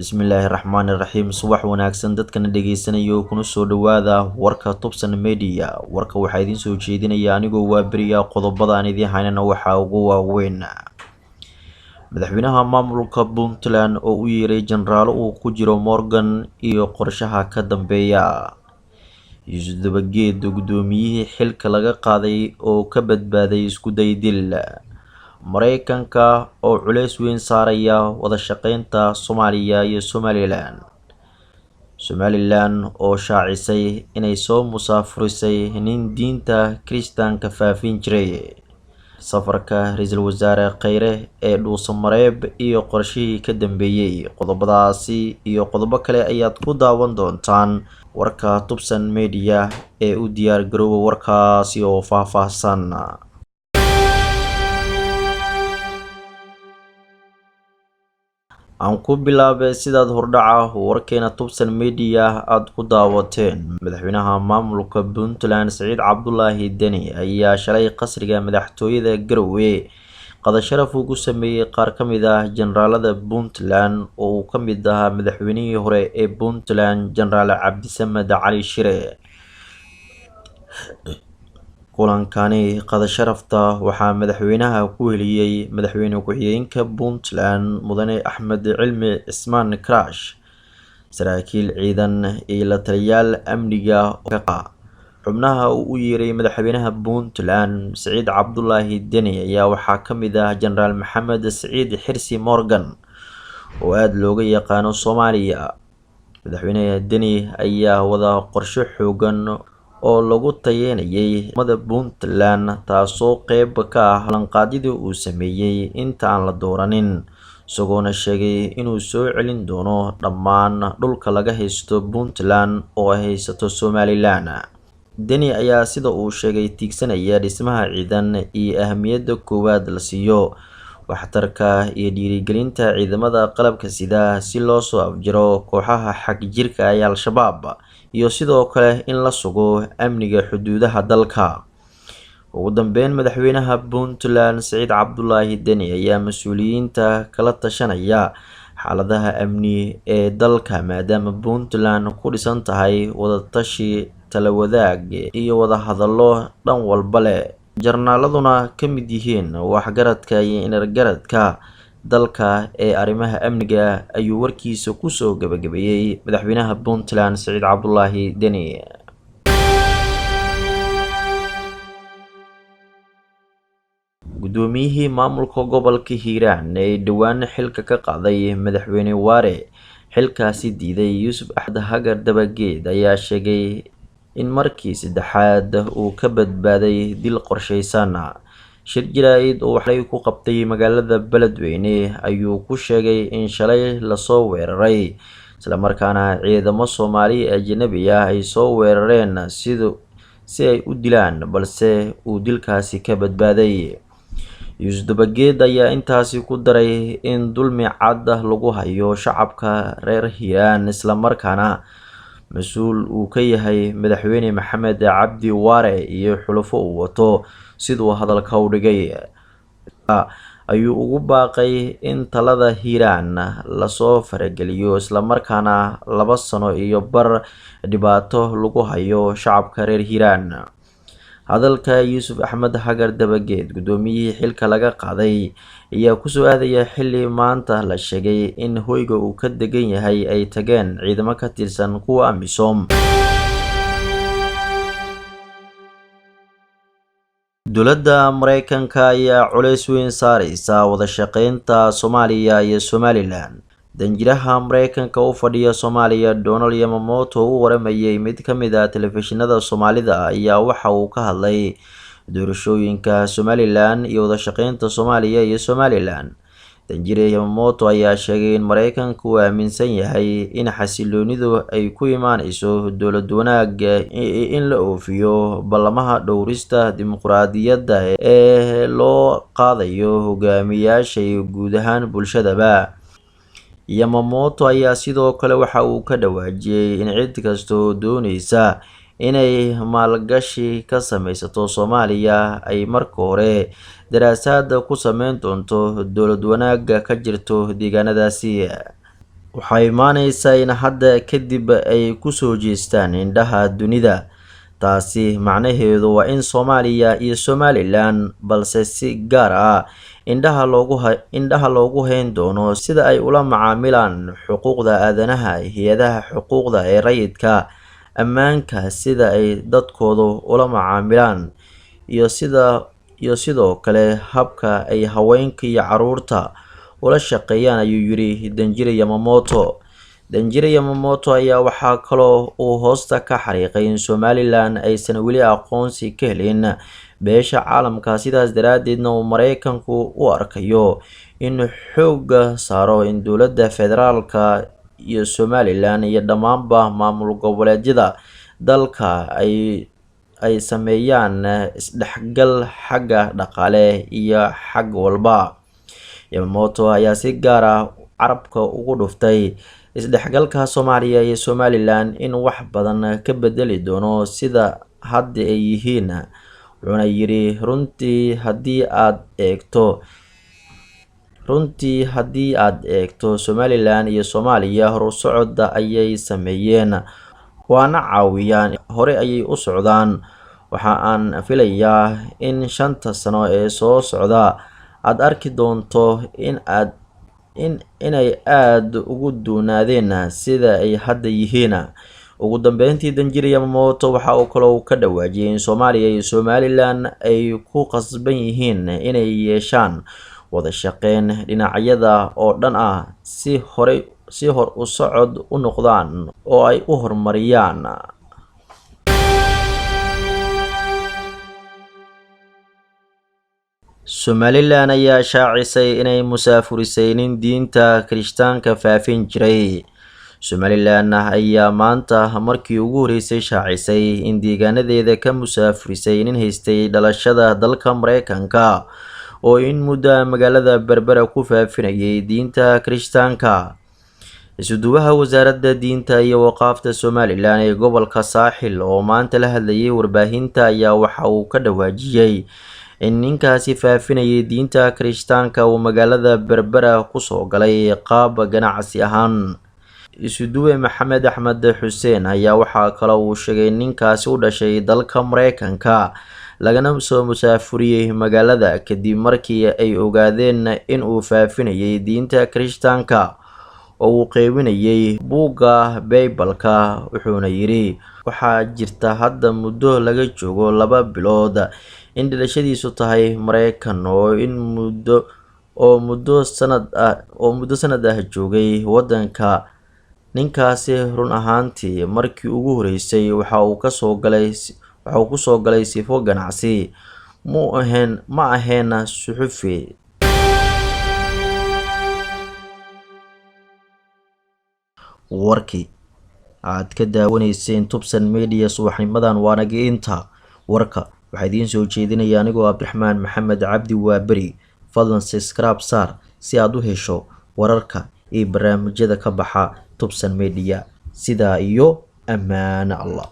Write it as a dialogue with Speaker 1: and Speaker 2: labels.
Speaker 1: Bismillaahi raxmaani raxiim. Subax wanaagsan dadkana dhegeysanayo, kuna soo dhawaada warka Tubsan Media. Warka waxaa idiin soo jeedinaya anigoo waa beriya. Qodobada aan idiin haynana waxaa ugu waaweyn: madaxweynaha maamulka Puntland oo u yeeray jenaraalo uu ku jiro Morgan iyo qorshaha ka dambeeya; Yuusuf Dabageed, guddoomiyihii xilka laga qaaday oo ka badbaaday isku day dil; Mareykanka oo culeys weyn saaraya wada shaqeynta Soomaaliya iyo Somaliland; Somaliland oo shaacisay inay soo musaafurisay nin diinta Kiristaanka faafin jiray; safarka ra-iisul wasaare Kheyre ee Dhuusamareeb iyo qorshihii ka dambeeyey. Qodobadaasi iyo qodobo kale ayaad ku daawan doontaan warka Tubsan Media ee u diyaar garooba warkaasi oo faahfaahsan. Aan ku bilaabay sidaad hordhaca warkeena Tubsan Media aada ku daawateen, madaxweynaha maamulka Puntland Siciid Cabdulaahi Deni ayaa shalay qasriga madaxtooyada Garowe qadasharaf ugu sameeyey qaar ka mid ah jenaraalada Puntland oo uu ka mid ahaa madaxweynihii hore ee Puntland, Jenaraal Cabdisamed Cali Shire. Kulankani qadasharafta waxaa madaxweynaha ku heliyey madaxweyne ku-xigeenka Puntland, Mudane Axmed Cilmi Cismaan Karaash, saraakiil ciidan iyo la taliyaal amniga. Xubnaha uu u yeeray madaxweynaha Puntland Siciid Cabdulaahi Deni ayaa waxaa ka mid ah Jenaraal Maxamed Siciid Xirsi Morgan oo aada looga yaqaano Soomaaliya. Madaxweyne Deni ayaa wada qorshe xoogan oo lagu tayeynayay mada Puntland, taasoo qeyb ka ah ballanqaadyadii uu sameeyey inta aan la dooranin, isagoona sheegay inuu soo celin doono dhammaan dhulka laga haysto Puntland oo ay haysato Somaliland. Deni ayaa sida uu sheegay tiigsanaya dhismaha ciidan iyo ahamiyadda koowaad la siiyo waxtarka iyo dhiirigelinta ciidamada qalabka sida si loo soo afjaro kooxaha xag jirka ee Al-Shabaab, iyo sidoo kale in la sugo amniga xuduudaha dalka. Ugu dambeyn, madaxweynaha Puntland Siciid Cabdulaahi Deni ayaa mas-uuliyiinta kala tashanaya xaaladaha amni ee dalka, maadaama Puntland ku dhisan tahay wadatashi, tala wadaag iyo wadahadallo dhan walba leh, jarnaaladuna ka mid yihiin waxgaradka iyo inargaradka dalka ee arrimaha amniga, ayuu warkiisa kusoo gabagabeeyey madaxweynaha Puntland Siciid Cabdulaahi Deni. Guddoomiyihii maamulka gobolka Hiiraan ee dhowaan xilka ka qaaday madaxweyne Waare xilkaasi diiday, Yuusuf Axmed Hagar Dabageed, ayaa sheegay in markii saddexaad uu ka badbaaday dil qorsheysan. Shir jaraa'id oo xalay ku qabtay magaalada Beledweyne ayuu ku sheegay in shalay lasoo weeraray, islamarkaana ciidamo Soomaali ajnabi ah ay soo weerareen si ay u dilaan, balse uu dilkaasi ka badbaaday. Yuusuf Dabageed ayaa intaasi ku daray in dulmi cad lagu hayo shacabka reer Hiiraan, islamarkaana mas-uul uu ka yahay madaxweyne Maxamed Cabdi Waare iyo xulafo uu wato, siduu hadalka u dhigay. Ayuu ugu baaqay in talada Hiiraan lasoo farageliyo, islamarkaana 2 sano iyo bar dhibaato lagu hayo shacabka reer Hiiraan. Hadalka Yuusuf Axmed Hagar Dabageed, guddoomiyihii xilka laga qaaday, ayaa kusoo aadaya xilli maanta la sheegay in hoyga uu ka degan yahay ay tageen ciidamo ka tirsan kuwa AMISOM. Dowladda Mareykanka ayaa culeys weyn saareysa wada shaqeynta Soomaaliya iyo Somaliland. Danjiraha Mareykanka u fadhiya Soomaaliya, Donald Yamamoto, u waramayay mid ka mid ah telefishinada Soomaalida, ayaa waxa uu ka hadlay doorashooyinka Somaliland iyo wada shaqeynta Soomaaliya iyo Somaliland. Danjire Yamamoto ayaa sheegay in Mareykanku uu aaminsan yahay in xasiloonidu ay ku imaaneyso dowlad wanaag, in la oofiyo ballamaha dhowrista dimuqraadiyadda ee loo qaadayo hogaamiyayaasha iyo guud ahaan bulshadaba. Yamamoto ayaa sidoo kale waxa uu ka dhawaajiyay in cid kasta oo dooneysa inay maalgashi ka sameysato Soomaaliya ay marka hore daraasad ku sameyn doonto dowlad wanaagga ka jirto deegaanadaasi. Waxaa imaaneysa in hadda kadib ay kusoo jeestaan indhaha dunida. Taasi macnaheedu waa in Soomaaliya iyo Somalilan balse si gaar ah indhaha loogu hayn doono sida ay ula macaamilaan xuquuqda aadanaha, hay'adaha xuquuqda ee rayidka, ammaanka, sida ay dadkooda ula macaamilaan, iyo sidoo kale habka ay haweenka iyo carruurta ula shaqeeyaan, ayuu yiri Danjire Yamamoto. Danjire Yamamoto ayaa waxaa kaloo uu hoosta ka xariiqay in Somalilan aysan weli aqoonsi ka helin beesha caalamka, sidaas daraaddeedna uu Mareykanku u arkayo in xoogga saaro in dowladda federaalka iyo Somalilan iyo dhammaanba maamul goboleedyada dalka ay sameeyaan isdhexgal xagga dhaqaale iyo xag walba. Yamamoto ayaa si gaar ah carabka ugu dhuftay isdhexgalka Soomaaliya iyo Somalilan in wax badan ka bedeli doono sida hadda ay yihiin, wuxuuna yiri runtii haddii aad eegto Somalilan iyo Soomaaliya horusocod ayay sameeyeen, waana caawiyaan, hore ayay u socdaan. Waxa aan filayaa in 5 sano ee soo socda aad arki doonto inay aad ugu duunaadeen sida ay hadda yihiin. Ugu dambeyntii, Danjire Yamamoto waxa uu kaloo ka dhawaajiyay in Soomaaliya iyo Somalilan ay ku qasban yihiin inay yeeshaan wada shaqeyn dhinacyada oo dhan ah si hor u socod u noqdaan oo ay u horumariyaan. Somalilan ayaa shaacisay inay musaafurisay nin diinta Kirishtaanka faafin jiray. Somalilan ayaa maanta markii ugu horeysay shaacisay in deegaanadeeda ka musaafurisay nin haystay dhalashada dalka Mareykanka oo in muddo magaalada Berbera ku faafinayay diinta Kirishtaanka. Isuduwaha wasaaradda diinta iyo waqaafta Somalilan ee gobolka Saaxil oo maanta la hadlayay warbaahinta ayaa waxa uu ka dhawaajiyay in ninkaasi faafinayay diinta Kirishtaanka uu magaalada Berbera kusoo galay qaab ganacsi ahaan. Isuduwe Maxamed Axmed Xuseen ayaa waxaa kaloo uu sheegay in ninkaasi u dhashay dalka Mareykanka lagana soo musaafuriyay magaalada kadib markii ay ogaadeen in uu faafinayay diinta Kirishtaanka oo uu qeybinayay buugga Baybalka. Wuxuuna yiri waxaa jirta hadda muddo laga joogo 2 bilood in dhalashadiisu tahay Mareykan oo muddo sanad ah joogay waddanka. Ninkaasi run ahaantii markii ugu horeysay waxa uu ku soo galay sifo ganacsi, ma ahayn suxufi. Warkii aad ka daawanayseen Tubsan Media subaxnimadan waa naga inta. Warka waxaa idiin soo jeedinaya anigoo Cabdiraxmaan Maxamed Cabdi Waaberi. Fadlan subscribe saar si aad u hesho wararka iyo barnaamijyada ka baxa Tubsan Media. Sidaa iyo ammaano Allah.